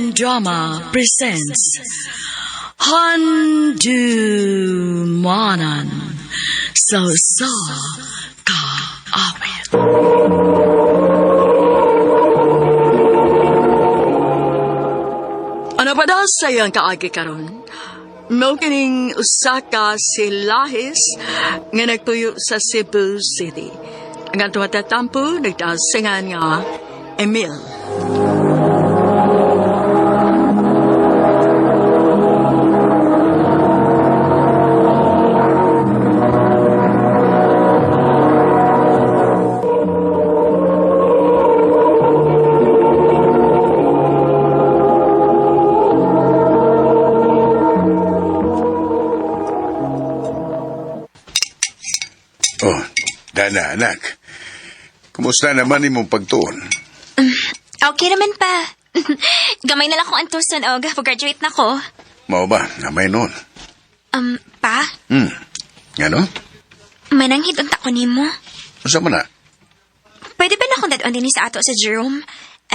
Audio Drama presents Handumanan sa Usa Ka Awit. Ano pa daw sa iyang kaagi karon? Mao kining usa ka silahis nga nagtuyo sa Cebu City. Ang atong matatampo nagtasingan nga Emil. Oh, Dana, anak. Kumusta naman imong pagtuon? Okay naman pa. Gamay na lang kong antuson og pag-graduate na ko. Mao ba? Namay noon. Pa, Ano? mananghid unta ko nimo. Unsa man na? Pwede ba na akong dadon din sa ato sa Jerome?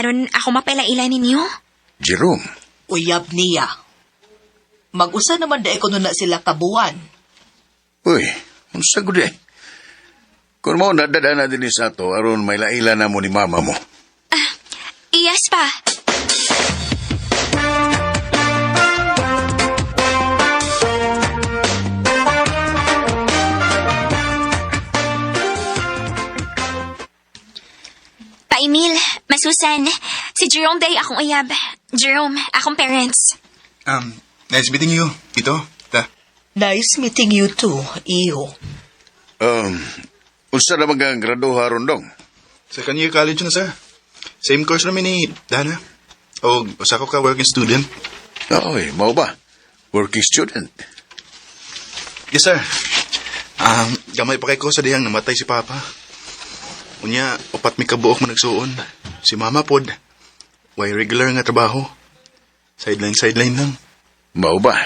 Aron ako mapaila-ila ninyo? Jerome. Uyab niya. Mag-usa naman dahil kuno na sila kabuan. Uy, unsa gud eh? Kung mo nadada na din sa ato, aron may laila na mo ni mama mo. Yes pa. Pa Emil, Masusan, si Jerome day akong uyab. Jerome, akong parents. Nice meeting you. Ito, ta. Nice meeting you too, iho. Unsa na ang graduha ron dong? Second year college na, sir. Same course namin ni Dana. O, usa ko ka working student. Oy, mao ba? Working student. Yes, sir. Gamay pa kay ko sa dihang namatay si Papa. Unya, upat mi kabuok mo nagsuon. Si Mama pod. Way regular nga trabaho. Sideline, sideline lang. Mao ba?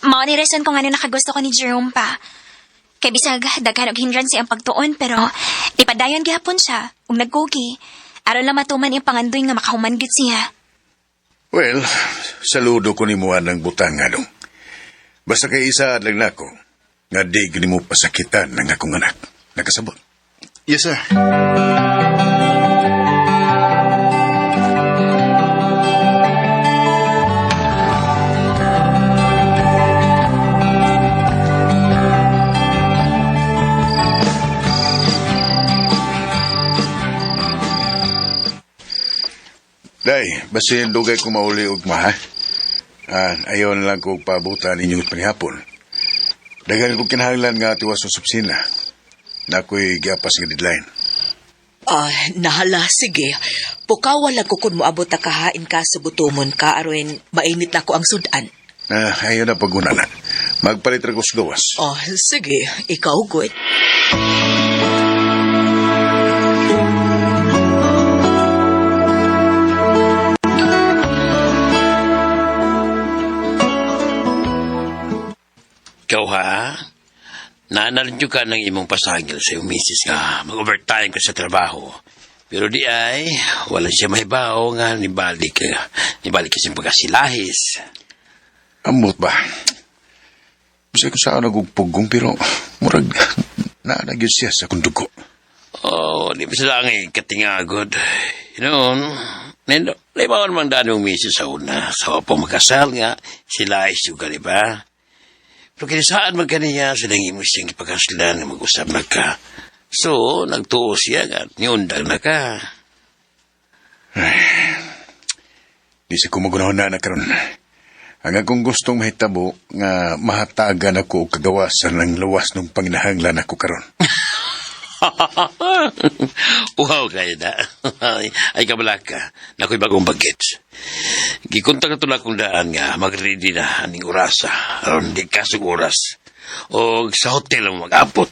Mao ni rason kung ano nakagusto ko ni Jerome pa. Kay bisag daghan og hindrance ang pagtuon pero di padayon gihapon siya ug nagkugi. Aron lang matuman iyang pangandoy nga makahuman gyud siya. Well, saludo ko nimo ang butang nga dong. Basta kay isa lang nako, nga di gini mo pasakitan ng akong anak. Nakasabot. Yes, sir. Day, basin dugay ko mauli og ma, ha? Ah, ayaw na lang ko pabutan ninyo panihapon. Daghan ko kinahanglan nga tiwas sa opisina. Na ako'y giapas nga deadline. Ah, nahala, sige. Pukawa lang ko kung moabot na kahain ka sa gutomon ka, aron mainit na ko ang sudan. Ah, ayaw na paguna na. Magpalit ra ko sa gawas. Oh, sige, ikaw good. Ikaw ha? Naanarin ka ng imong pasangil sa iyong misis nga mag-overtime ka sa trabaho. Pero di ay, wala siya mahibaw nga nibalik, nibalik kasi pagkasilahis. Amot ba? Bisay ko saan nagugpugong pero murag naanagyo siya sa akong dugo. Oh, di ba sila ang katingagod? Noon, nendo, libawan mang daan yung misis sa una. Sa po magkasal nga, sila ay suga, di ba? Pero kinisaan man kaniya, silang imo siyang ipagkaslan nga mag-usap na ka. So, nagtuo siya nga, niundang na ka. Di sa kumagunahon na karon. Ang akong gustong mahitabo nga mahatagan ako og kagawasan ng lawas ng panginahanglan ako karon. Wow, kaya na. Ay, kabala ka. Nako'y bagong bagets. Gikontak na tulad kong daan nga, mag-ready na aning orasa. Aron di kasong oras. O sa hotel ang mag-abot.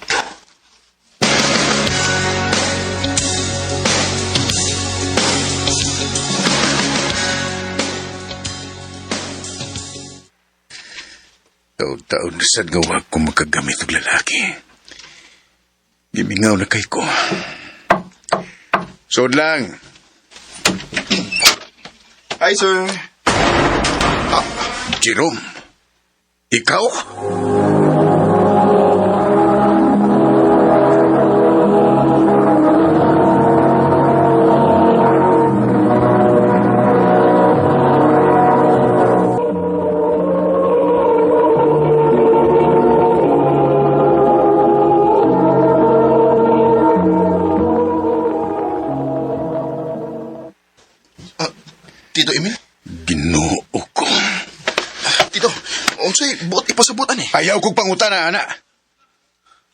Taon-taon na sad nga wag ko makagamit og lalaki. Gimingaw na kay ko. Sod lang. Hi, sir. Jerome, ikaw? Tito Emil? Ginoo ko. Tito, unsay buot ipasabutan eh. Ayaw kong pangutana, ana.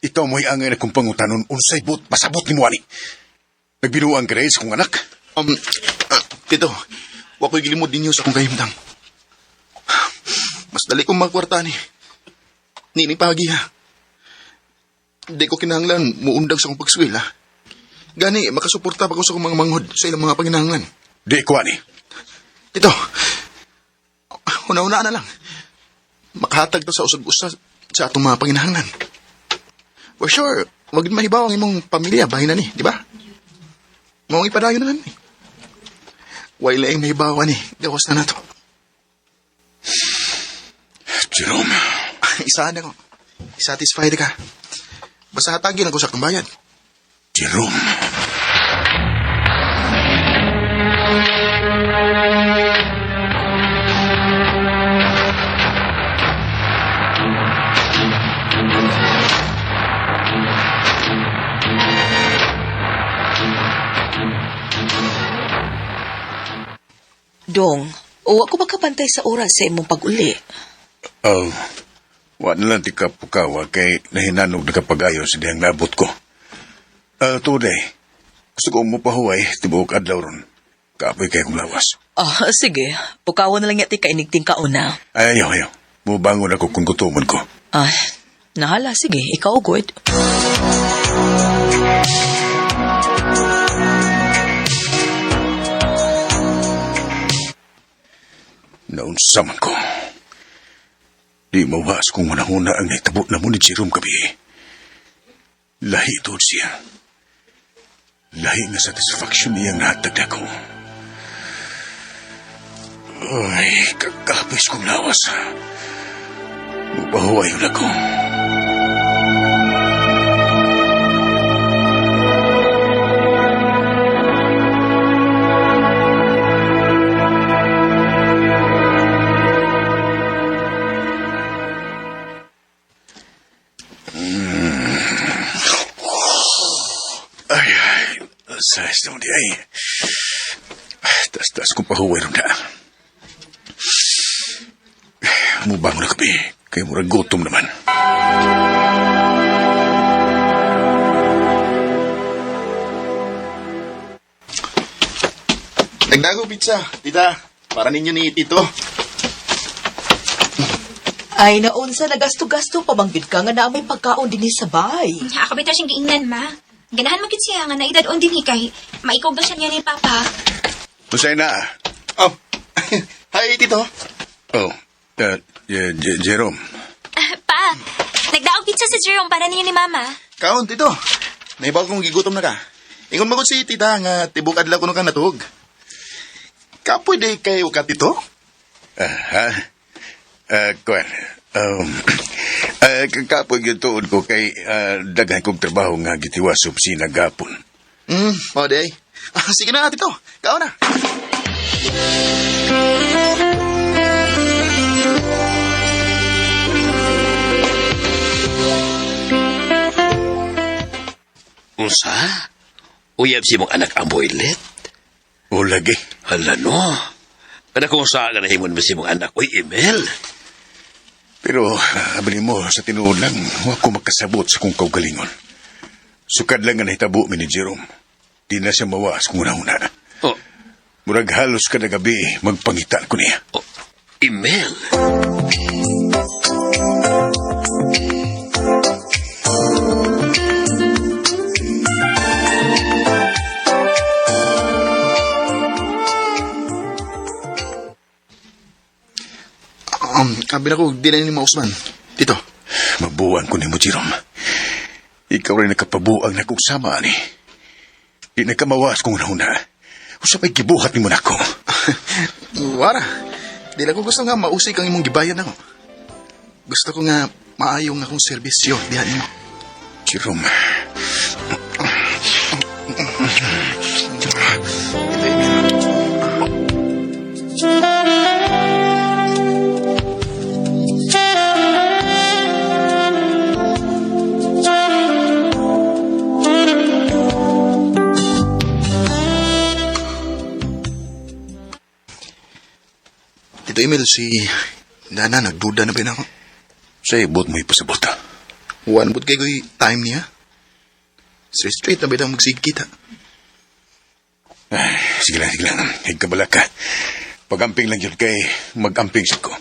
Ikaw mo'y angay na kong pangutanon unsay buot pasabot ni mo ani. Nagbinuang ka rin sa kong anak. Um, Tito, wa ko'y gilimod ninyo sa akong kahimtang. Mas dali kong magkwarta ni. Nini pagi ha. Di ko kinahanglan muundag sa akong pagswil ha. Gani, makasuporta pa ko sa akong mga manghod sa ilang mga panginahanglan. Di ko ani. Tito, una-una na lang. Makahatag ta sa usag-usa sa atong mga panginahanglan. For sure, wag mahibaw ang imong pamilya, bahin na ni, di ba? Maong ipadayon na lang ni. Way laing mahibaw ni, gawas na nato. Jerome, Isahan ako. Satisfied ka. Basta hatagin ako sa akong bayad. Jerome. Dong, wa ko makapantay sa oras sa imong pag-uli. Oh, wa na lang ti kapukawa kay nahinanog na kapag-ayo sa dihang nabot ko. Today, gusto ko mo pahuway tibuok adlaw ron. Kapoy kay kong lawas. Ah, sige. Pukawan na lang yati kainigting kauna. Ay, ayaw, ayaw. Mubangon ako kung gutomon ko. Ah, nahala, sige. Ikaw, good. Naunsa man ko. Di mawas kung manahuna ang nahitabo na mo ni Jerome gabi. Lahi tuod siya. Lahi nga satisfaction niyang nahatag na ko. Ay, kakapis kong lawas. Mupahuway yun ako. Ay, ay, sa naman di ay. Taas-taas kong pahuway ron na. Mubangon na kabi, kay murag gutom naman. Nagdago pizza, tita. Para ninyo ni Tito. Ay, naunsa, nagasto-gasto pa manggid ka nga na may pagkaon dinhi sa bay. Ako bitaw siyang giingnan, ma. Ganahan mo gid siya nga naedad on din kay maikog daw siya niya ni Papa. Tusay na. Oh. Hi, Tito. Oh, Jerome. Pa, nagdaog pizza si Jerome para ninyo ni Mama. Kaon, Tito. Naibaw kong gigutom na ka. Ingon magod si tita nga tibok adlaw kuno ka natuog. Kapoy day kayo ka, Tito? Ah, ha? Kuan. Kakapoy gyud tuod ko kay daghan kong trabaho nga gitiwas sa opisina gapon. O day. Ah, sige na, Tito. Kaon na. Unsa? Uyab si mong anak ang boylet? O lagi. Hala no. Kada kung saan ka nahimon ba si mong anak? Uy, Emil. Pero abali mo sa tinuod lang, wa ko makasabot sa kong kaugalingon. Sukad lang nga nahitabo mi ni Jerome. Di na siya mawas kung una-una. Oh, Murag halos kada gabi magpangitan ko niya. oh, Emil. Abi na ko, di na ni Mausman. Tito. Mabuang ko nimo, Jerome. Ikaw rin nakapabuang na kong sama, ani. Di na kamawas kung una-una. Usa pa'y gibuhat nimo nako. Wara. Di lang ko gusto nga mausik ang imong gibayad ako. Gusto ko nga maayong akong serbisyo diha nimo. Jerome. Ito, Emil. Tito Emil, si Nana nagduda na ba yun ako? Sa ibot mo ipasabot. ah. One but kay ko'y time niya. Straight straight na ba yung magsigkita? Ay, sige lang, sige lang. Higkabala ka. Pag-amping lang yun kay mag-amping sa ko.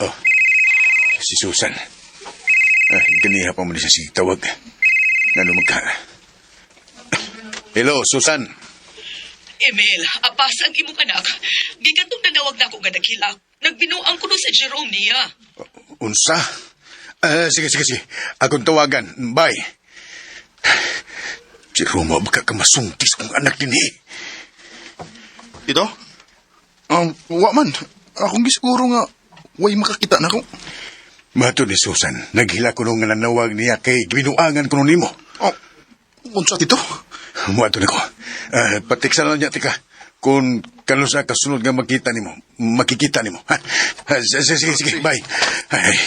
Oh, si Susan. Ay, ganiha pa mo na siya sige tawag. Ngano magka... Hello, Susan. Emil, apas ang imong anak. Gikan tong nanawag na ako nga naghilak. Nagbinuang ko no sa Jerome niya. Unsa? Ah, sige, sige, sige. Akong tawagan. Bye. Jerome, baka ka masungkis kung anak din eh. Tito? Wa man. Akong gisiguro nga way makakita na ko. Mato ni Susan, naghila ko nung nanawag niya kay binuangan ko nimo. Oh, unsa tito? Muato na ko. Ah, patiksan lang niya, tika. Kung kano sa kasunod nga makita nimo, makikita nimo. Ha? Ha, Sige, sige, sige, bye. Ay.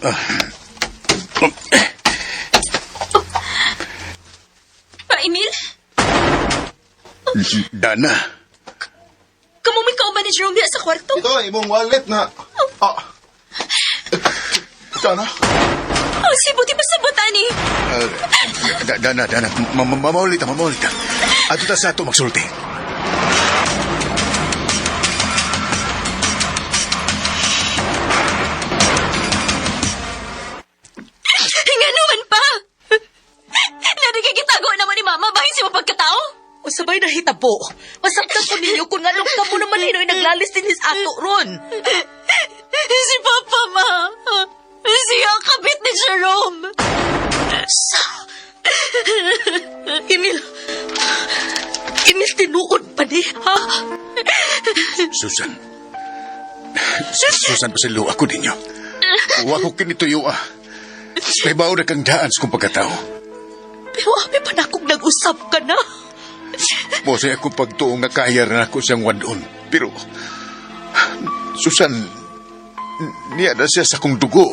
Ah. Pa, Emil? Dana, Kamo may kauban ni Jerome diha sa kwarto? Tito, imong wallet na. Ah. Sana? Oh, si buti pa sa botani. Ah, Dana, Dana, mamaulit ta, mamaulit ta. Ato ta sa ato magsulti. Nga naman pa! Narigigitago naman ni Mama, bahin siya mapagkatao? O sabay na hitabo. Masaktan ko ninyo kung nganong kamo naman hinoy naglalis din his ato ron. Si Papa, ma. Siya ang kabit ni Jerome. Sa... Emil, Emil, tinuod pa ni, ha? Susan. Susan, pasilo ako ninyo. Wa ko kinituyo ah. May bao na kang daan sa kong pagkatao. Pero abi pa na kung nag-usap ka na. Mosay ako pagtuo nga kaya na ako siyang wadon. Pero, Susan, niya na siya sa kong dugo.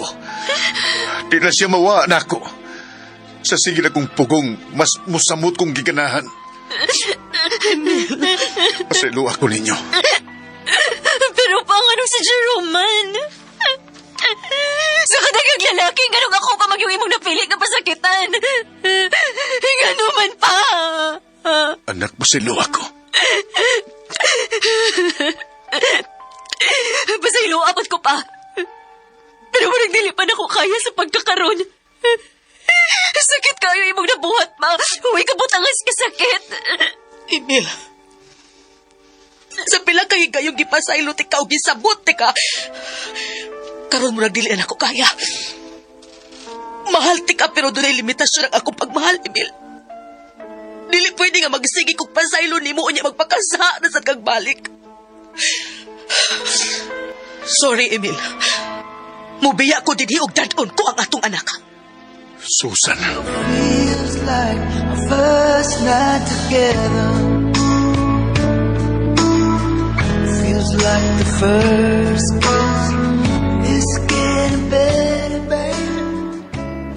Di na siya mawa na ako. Sa sigil akong pugong, mas musamot kong giganahan. Pasilo ako ninyo. Pero paano si Jerome man? Sa kadagang lalaki, ganun ako pa magyong imong napili nga pasakitan. Nga naman pa. Anak, pasilo ako. Pasaylo, abot ko pa. Pero walang dili pa na ko kaya sa pagkakaroon. Sakit kayo imong nabuhat, ma. Huwag ka butangas ka sakit. Emil, sa pila kay gayong gipasaylo ti ka o gisabot ti ka, karon mo nagdili na ako kaya. Mahal ti ka pero dunay limitasyon ang akong pagmahal, Emil. Dili pwede nga magsige kog pasaylo nimo unya magpakasa na sa kag balik. Sorry, Emil. Mubiya ko dinhi og dad-on ko ang atong anak. Susan. Feels like our first night together. Feels like the first kiss. It's getting better, babe.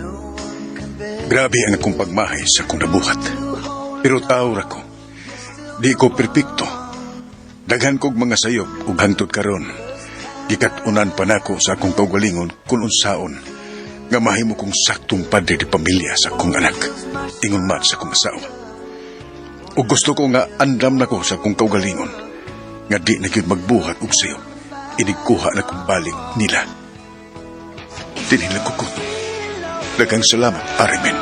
No one can bear. Grabe ang akong pagmahay sa akong nabuhat. Pero tao ra ko. Di ko perpekto. Daghan kog mga sayop ug hangtod karon. Gikat-unan pa nako sa akong kaugalingon kung unsaon nga mahimo kong saktong padre di pamilya sa akong anak. Ingon man sa akong asawa. Ug gusto ko nga andam nako sa akong kaugalingon nga di na gyud magbuhat og sayop. Inigkuha na kong balik nila. Dinhi lang ko. Daghang salamat, Arimen.